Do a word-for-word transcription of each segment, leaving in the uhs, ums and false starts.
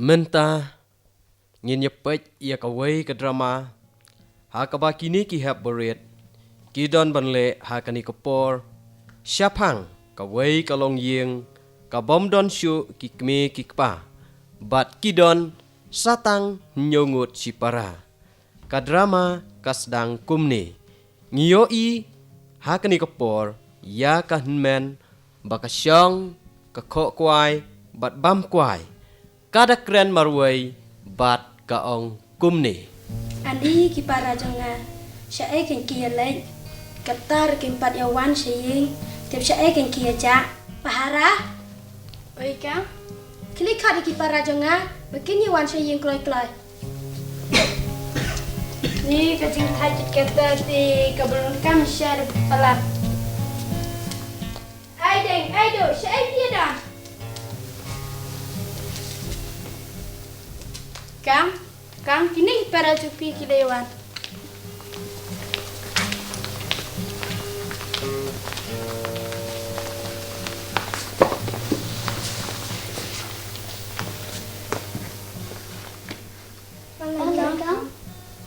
Mynta ngin ïa peit ïa kawei ka drama ha kaba kine ki hep barit ki don ban leh ha kane ka por shaphang kawei ka longïing ka bym don shuh ki kmie ki kpa bad ki don sa tang hynñiew ngut shipara. Ka drama ka sdang kumne. Ngi ïohi ha kane ka por ïa ka hynmen ba ka shong, ka khoh kwai bad bam kwai, ka da kren marwei bad ka ong kumne. Ani ki para jong nga, shaei kein ki ïa leit? Katta ruh kim pat ïa wan sha ïing, tip shaei kein ki ïa jah? Pahara. Oi ka? Khlieh khot ïa ki para jong nga ba kin ïa wan sha ïing kloi kloi. Ni ka jingthait kata te ka balon kam sha da palat. Ai deng, ai do, shaei phi ïa don? Kam, kam, kine ki para jong phi ki la ïa wan.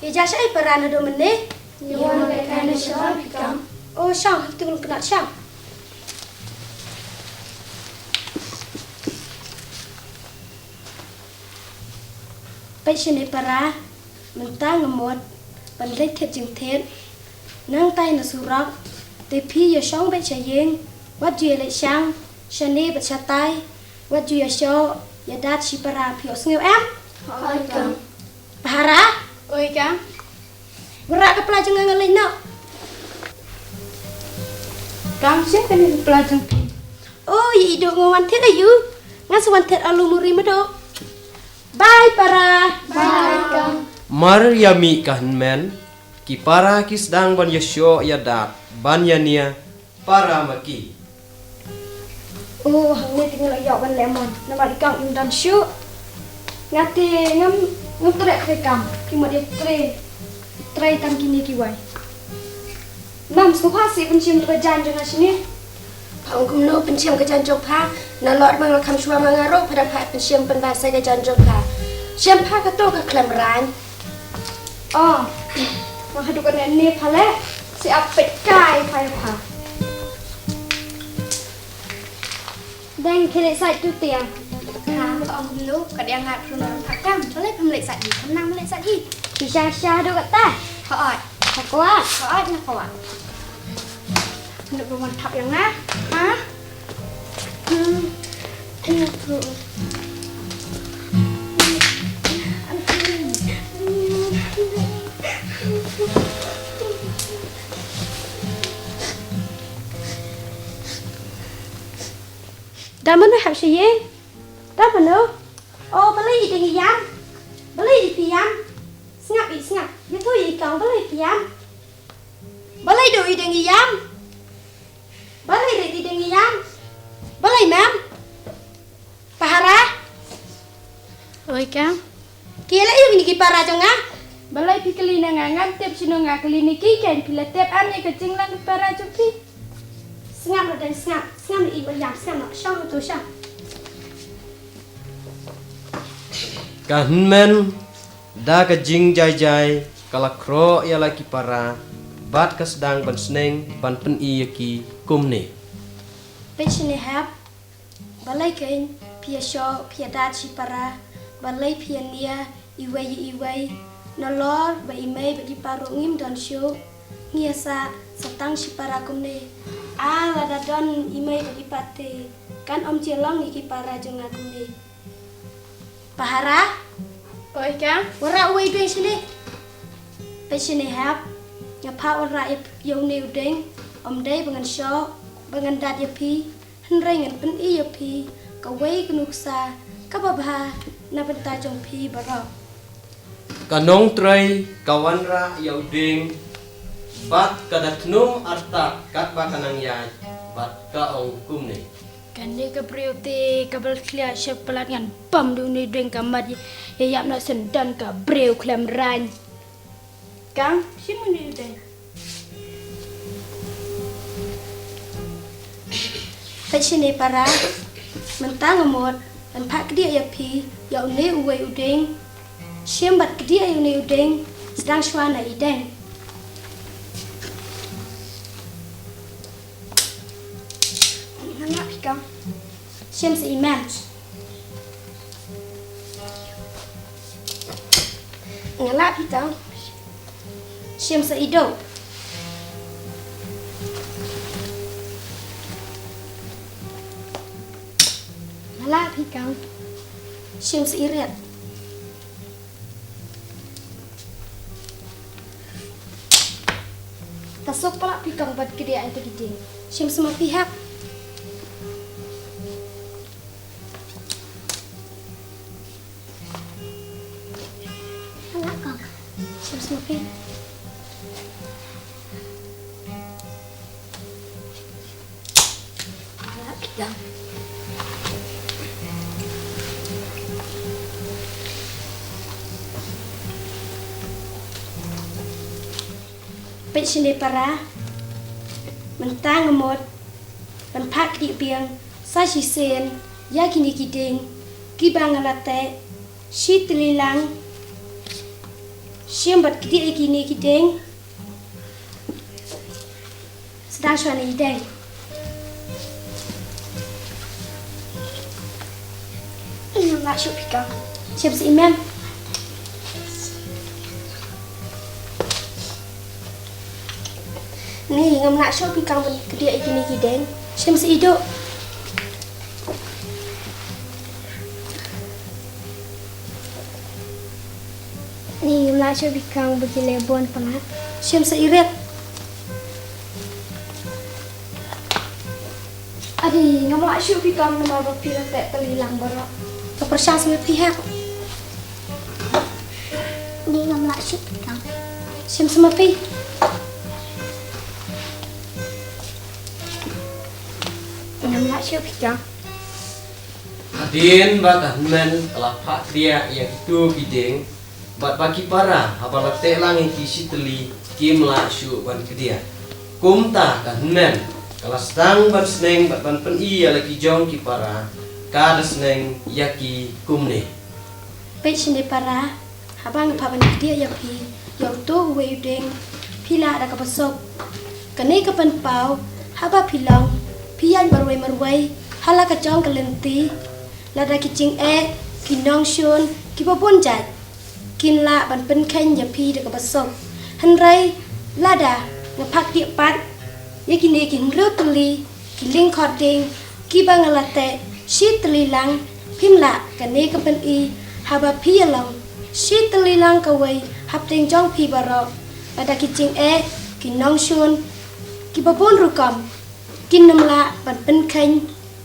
Phi jah shaei para naduh mynne? Ngi wan lehkai na shnong phi kam. Oh, shong, ha tu ka kynat shong. Peit shane para, mynta nga mut ban leit thied jingthied. Nangtai na surok, te phi ïa shong beit sha ïing, wat ju ïa leit shang shane bad shatai, wat ju ïa shoh ïa dat shipara, phi ïohsngew em? Hooid kam. Pahara? Oi kam. Wanrah ka pla jong nga, nga leit noh. Kam, shen kane ka pla jong phi? Oh, ïa i Duh nga wan thied aïu? Nga sa wan thied alu muri Mado. Bye para. Bye kam. Mar ïa mih ka hynmen, ki para ki sdang ban ïa shoh ïa dat ban ïa nia para ma ki. Oh, hangne te nga la ïoh ban leh mon. Namar i kong im don shuh. Nga te ngam, ngam treh treh kam. Ki mut ïa treh, treh tam kine kiwei. Mam, sngewbha sa pynshem ka jaiñ jong nga shane. Pha ong kumno pynshem ka jaiñ jong pha? Nalor ba nga la kham shuwa ma nga ruh pha dang pha pynshem pynbha sa ka jaiñ jong pha. Shem pha kato ka khlem raiñ. Oh, ma haduh kane ne pha leh, sa ap peit kai pha ïa pha. Dang khie leit sait tu tiang. Ha, ka ong kumno, ka dang ngat phrung ram pha kam, balei pham leit sait hi, pham nang leit sait hi. Shisha sha haduh katta. Hooid. Ka kwah. Hooid, nga kwah. Nuk ba wan thap ïa nga. Ha? Hmm. Da mano hap sha ïing? Da mano? Oh, balei i dang ïam? Balei i phi ïam? Sngap i sngap. Ïathuh ïa i kong balei phi ïam? Balei do i dang ïam? Balei rit i dang ïam? Balei mam? Pahara? Oi ka? Ki la ïa kine ki para jong nga. Balei phi kylli na nga, ngam tip shano nga kylli na ki, kan phi la tip am ïa ka jinglang ki para jong phi. Sngap la dang sngap, sngap na i ba ïam, sngap na shong tu shong. Ka hynmen da ka jingjai jai ka la khroh ïa la ki para bad ka sdang ban sneng ban pyni ïa ki kumne. Peit shane hep. Balei kein phi ïa shoh phi ïa dat shipara, balei phi ïa nia iwei ïa iwei? Nalor ba i mei bad i pa ruh ngim don shuh. Ngi ïa sah sa tang shipara kumne. Ah, lada don i mei bad i pa te kan ym jia long ïa ki para jong nga kumne. Pahara? Oi ka? Wanrah uwei u deng shane. Peit shane hep. Nga phah wanrah ïa, ïa une u deng. Ym dei ba ngan shoh, ba ngan dat ïa phi. Hynrei ngan pyni ïa phi kawei ka nuksa kaba bha na bynta jong phi baroh. Ka nongtrei ka wanrah ïa u deng bad ka da thnum artat katba ka nang ïaid bad ka ong kumne. Kane ka briew te ka bel khlieh sha palat, ngan bam da une u deng ka mat ïa, ïa ïap na syndon ka briew khlem raiñ. Kang, shim une u deng. Peit shane para, mynta nga mut Ban phah kdiah ïa phi ïa une uwei u dieng. Shim bad kdiah ïa une u dieng sdang shuwa na i dieng. Nga lah phi kong. Shim sa i mem. Nga lah phi kong. Shim sa i doh. Nga lah phi kong. Shim sa i riat. Ta suk palat phi kong bad kdiah ïa ita ki dieng. Shim sa ma phi hep. Nga lah kong. Shim sa ma phi. Nga lah phi kong. Peit shane para. Mynta nga mut ban phah kdiah biang sa shisien ïa kine ki dieng kiba nga la teh shi tylli lang. Shim bad kdiah ïa kine ki dieng sdang shuwa na i dieng. Ngam lah shuh phi kong. Shim sa i mem. Ni ngam lah shuh phi kong ban kdiah ïa kine ki dieng. Shim sa i doh. Ni ngam lah shuh phi kong ba ki leh bun palat. Shim sa i riat. Adi, ngam lah shuh phi kong namar ba phi la teh tylli lang baroh. Ka pyrshang sa ma phi hep. Ni ngam lah shuh phi kong. Shim sa ma phi. Ngam lah shuh phi kong. Hadien ba ka hynmen ka la phah kdiah ïa kito ki dieng, bad ba ki para haba la teh lang ïa ki shi tylli kim lah shuh ban kdiah. Kumta ka hynmen ka la sdang ban sneng bad ban pyni ïa la ki jong ki para ka da sneng ïa ki kumne. Peit shane para, haba nga phah ban kdiah ïa phi ïa uto uwei u dieng, phi lah da kaba suk. Kane ka pynpaw haba phi long, phi ïaid marwei marwei ha la ka jong ka lynti, lada ki jingeh, ki nongshun kiba bun jait kin lah ban pynkheiñ ïa phi da kaba suk. Hynrei lada nga phah kdiah pat ïa kine ki hynriew tylli ki lyngkhot dieng kiba nga la teh shi tylli lang, phim lah kane ka pyni haba phi ïalong shi tylli lang kawei hapdeng jong phi baroh, lada ki jingeh, ki nongshun kiba bun rukom kin nym lah ban pynkheiñ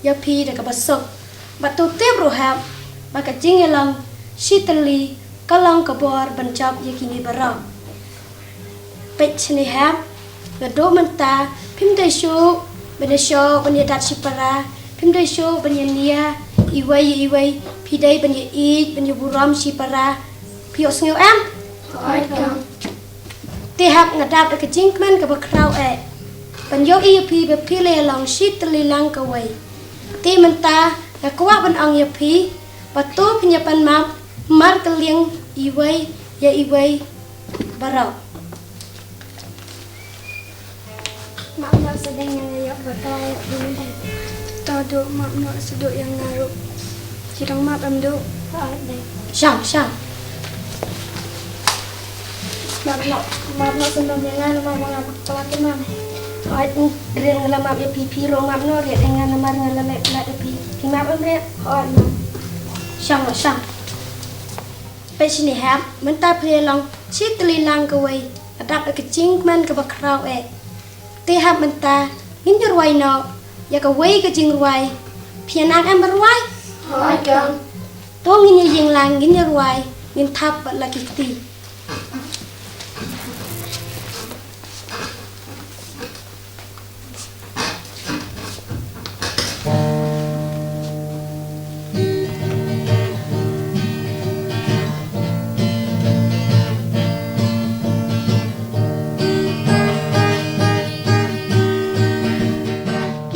ïa phi da kaba suk. Bad to tip ruh hep ba ka jingïalong shi tylli ka long ka bor ban jop ïa kine baroh. Peit shane hep, naduh mynta phim dei shuh ban ïashoh ban ïadat shipara, phim dei shuh ban ïania iwei ïa iwei, phi dei ban ïaieit ban ïaburom shipara. Phi ïohsngew em? Hooid kong. Te hep nga dap da ka jingkmen kaba khraw eh ban ïohi ïa phi ba phi la ïalong shi tylli lang kawei. Te mynta nga kwah ban ong ïa phi ba to phin ïa pan map markylliang iwei ïa iwei baroh. Map noh sa dei ngan ïa ïoh ba to ïa phi. To duh map noh sa duh ïa nga ruh. Ki dang map em duh. Shang, shang. Map noh, map noh sa duh ïa nga namar ba nga bakla te map. Hooid, u Rin nga la map ïa phi, phi ruh map noh ïa nga namar nga la leh palat ïa phi. Phi map em Rin? Hooid map. Shang noh, shang. Peit shane hep, mynta phi la long shi tylli lang kawei, nga dap da ka jingkmen kaba khraw eh. Te hep mynta ngin ïa rwai noh ïa kawei ka jingrwai. Phi ïa nang em ban rwai? Hooid kong. To ngin ïa ïeng lang ngin ïa rwai, ngin thap bad la ki kti.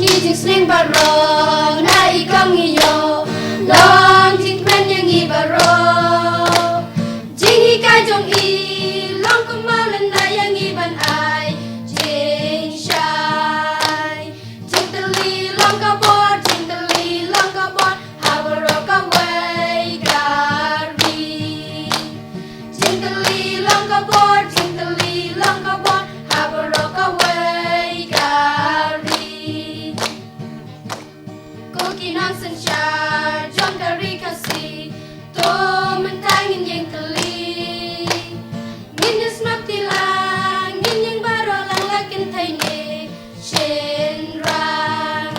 Ki jingsneng baroh na i kong i ïoh. Baroh jinghikai jong i long kumba lynda ïa ngi ban ai jingshai. Jingtylli long ka bor, jingtylli long ka bor ha baroh kawei ka ri. Jingtylli long ka bor, jingtylli long ka bor ha baroh kawei ka ri. Ko ki nongsynshar jong ka ri Khasi, to mynta ngin ïeng tylli. Ngin ïeng snoh tylli lang, ngin ïeng baroh lang la kynthei ne shynrang.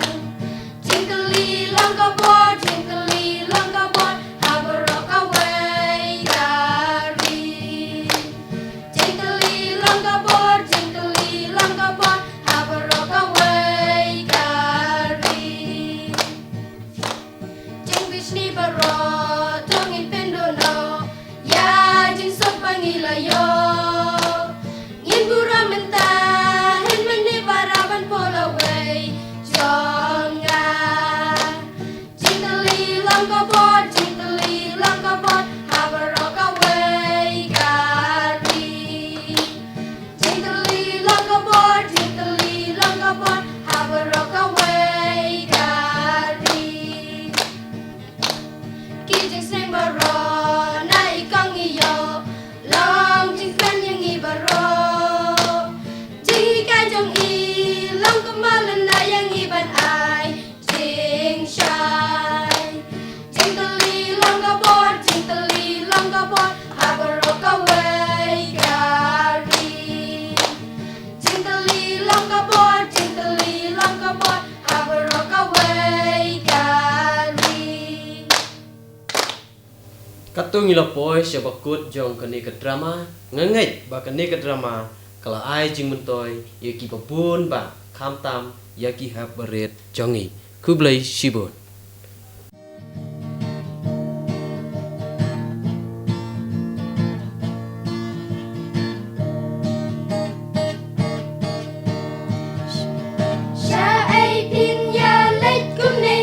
Jingtylli long ka bor, jingtylli long ka bor ha baroh kawei ka ri. Jingtylli long ka bor, jingtylli long ka bor ha baroh kawei ka ri. Jingbishni baroh to ngin pynduh noh ïa jingsuk ba ngi la ïoh. Ngin burom mynta, hynmen ne para ban poi lawei jong nga. Jingtylli long ka bor, jingtylli long ka bor ha baroh kawei ka ri. Jingtylli long ka bor, jingtylli long ka bor ha baroh kawei ka ri. Ki jingsneng baroh na i kong i ïoh long jingkmen ïa ngi baroh. Jinghikai jong i long kumba lynda ïa ngi ban ai jingshai. Jingtylli long ka bor, jingtylli long ka bor ha baroh kawei ka ri. Jingtylli long ka bor, jingtylli long ka bor ha baroh kawei ka ri. Katto ngi la poi sha ba kut jong kane ka drama. Nga ngeit ba kane ka drama ka la ai jingmyntoi ïa kiba bun bah, khamtam ïa ki hep barit jong ngi. Khublei shibun. Sha ei phin ïa leit kumne?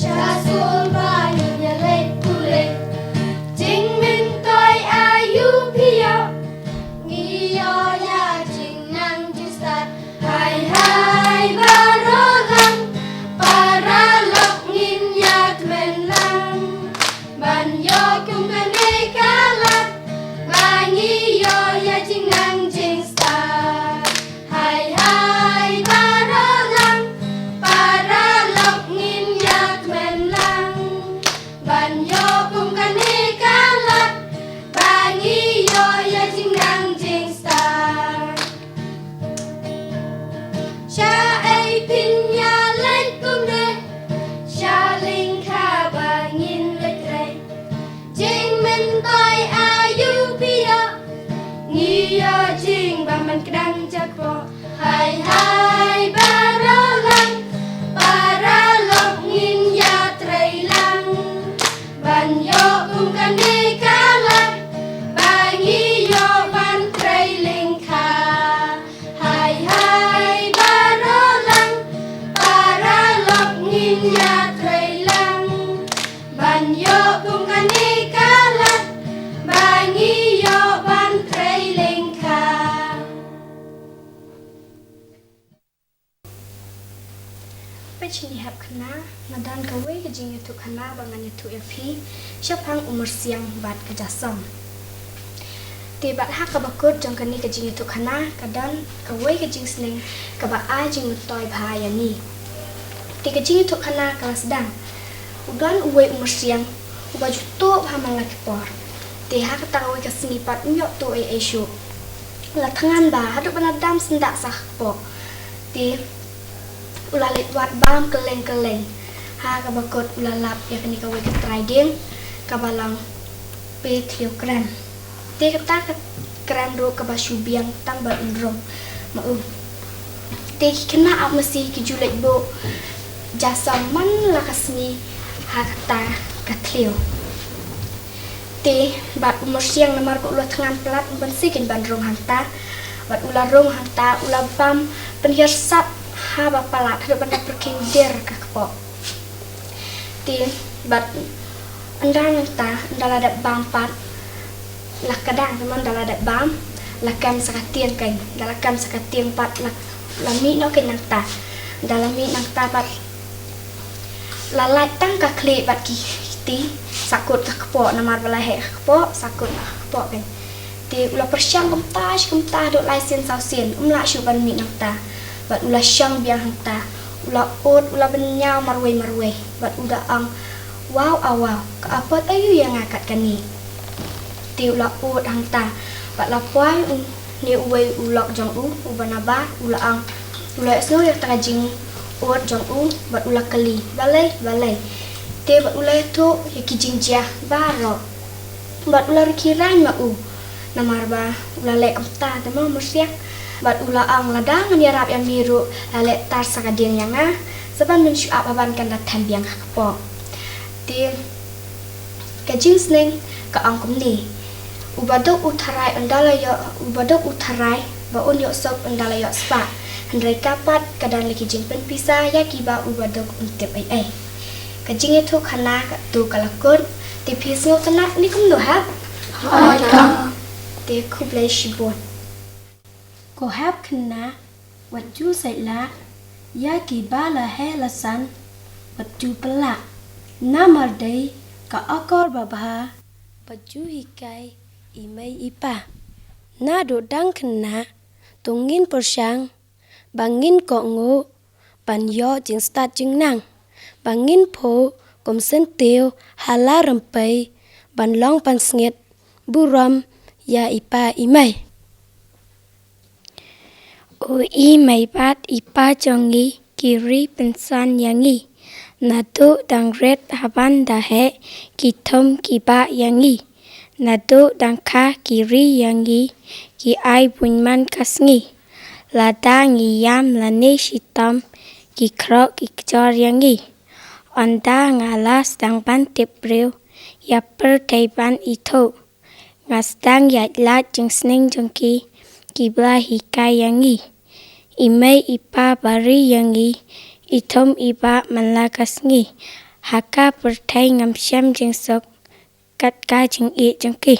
Sha skul ba ngin ïa leit pule. Jingmyntoi aïu phi ïoh? Ngi ïoh ïa jingnang jingstad. Hai hai baroh lang, paralok ngin ïa kmen lang. Ban ïoh kum kane ka lad, ba ngi ïoh ïa jingnang jingstad. Hai hai baroh lang, paralok ngin ïa kmen lang. Ban ïoh kum kane ka lad, ba ngi ïoh ïa jingnang jingstad. Sha ei phin ïa leit kumne? Sha lyngkha ba ngin leit trei. Jingmyntoi aïu phi ïoh? Ngi ïoh jingbam ban kdang jakpoh. Hai hai baroh lang, paralok ngin ïa trei lang. Ban ïoh kum kane ka lad, ba ngi ïoh ban trei lyngkha. Hai hai baroh lang, paralok ngin ïa trei lang. Ban ïoh kum kane ka lad, ba ngi ïoh ban trei lyngkha. Peit shini hep khana, nga don kawei ka jingïathuh khana ba ngan ïathuh ïa phi shaphang u myrsiang bad ka jasong. Te bad ha kaba kut jong kane ka jingïathuh khana ka don kawei ka jingsneng kaba ai jingmyntoi bha ïa ngi. Te ka jingïathuh khana ka la sdang. U don uwei u myrsiang uba ju tuh bha man la ki por. Te ha kata kawei ka sngi pat um ïoh tuh ei ei shuh. La thngan bha haduh ba la dam syndah sa kpoh. Te u la leit wad bam kylleng kylleng. Ha kaba kut u la lap ïa kane kawei ka trai dieng kaba long pe thliew krem. Te kata ka krem ruh kaba shu biang tang ba un rung ma u. Te ki khynnah ap masi ki ju leit buh jasong man la ka sngi ha kata ka thliew. Te bad u myrsiang namar ba u la thngan palat, um banse kein ban rung hangta. Bad u la rung hangta, u la bam pynhiar sap haba palat haduh ban da pyrkhing der ka kpoh. Te bad Ynda nangta, ynda la dep bam pat, la ka dang, te mo, ynda la dep bam, la kem sa ka tieng kein, ynda la kem sa ka tieng pat, la, la mih noh kein nangta, ynda la mih nangta pat, la lait tang ka khlieh bad ki kti, sa kut ka kpoh, namar ba la heh ka kpoh, sa kut ka kpoh kein. Te u la pyrshang kumta, shi kumta, haduh lai sien saw sien, um lah shuh ban mih nangta. Bad u la shong biang hangta, u la ud, u la bynñiaw marwei marwei, bad u da ong, "Wow, ah, wow, ka apot aïu ïa nga kat kane?" Te u la ud hangta, bad la poi une uwei u lok jong u, uba nabar, u la ong, u la ïohsngew ïa kata ka jingud jong u, bad u la kylli, "Balei, balei?" Te bad u la ïathuh ïa ki jingjia baroh. Bad u la rkhie rain ma u, namar ba u la leh kumta, te mo, mursiang. Bad u la ong, "Lada ngan ïarap ïa me ruh, la leh tar sa ka dieng ïa nga, sa ban mynshuwa, haba kan da them biang ka kpoh." Te ka jingsneng ka ong kumne: Uba duk u tharai ynda la ïoh, uba duk u tharai ba un ïoh suk ynda la ïoh spah. Hynrei ka pat ka don la ki jingpynpisa ïa kiba uba duk um tip ei ei. Ka jingïathuhkhana katto ka la kut, te phi sngewtynnat ne kumno hep? Hooid, kong. Te khublei shibun. Ko hep khynnah, wat ju saitlah ïa kiba la heh la san, wat ju pynlah. Namar dei ka akor babha ba ju hikai i mei i pa. Naduh dang khynnah to ngin pyrshang ba ngin kohnguh ban ïoh jingstad jingnang, ba ngin phuh kum syntiew ha la rympei, ban long pansngiat burom ïa i pa i mei. U i mei bad i pa jong ngi ki ri pynsan ïa ngi. Naduh dang rit haban da heh ki thum ki bah ïa ngi. Naduh dang kha ki ri ïa ngi, ki ai buiñ man ka sngi. Lada ngi ïam lane shitom, ki khroh ki kjor ïa ngi. Ynda nga la sdang ban tip briew, ïa pyrthei ban ithuh, nga sdang ïaid lait jingsneng jong ki, kiba hikai ïa ngi. I mei i pa ba ri ïa ngi, i thum i bah man la ka sngi. Ha ka pyrthei ngam shem jingsuk kat ka jingïeit jong ki.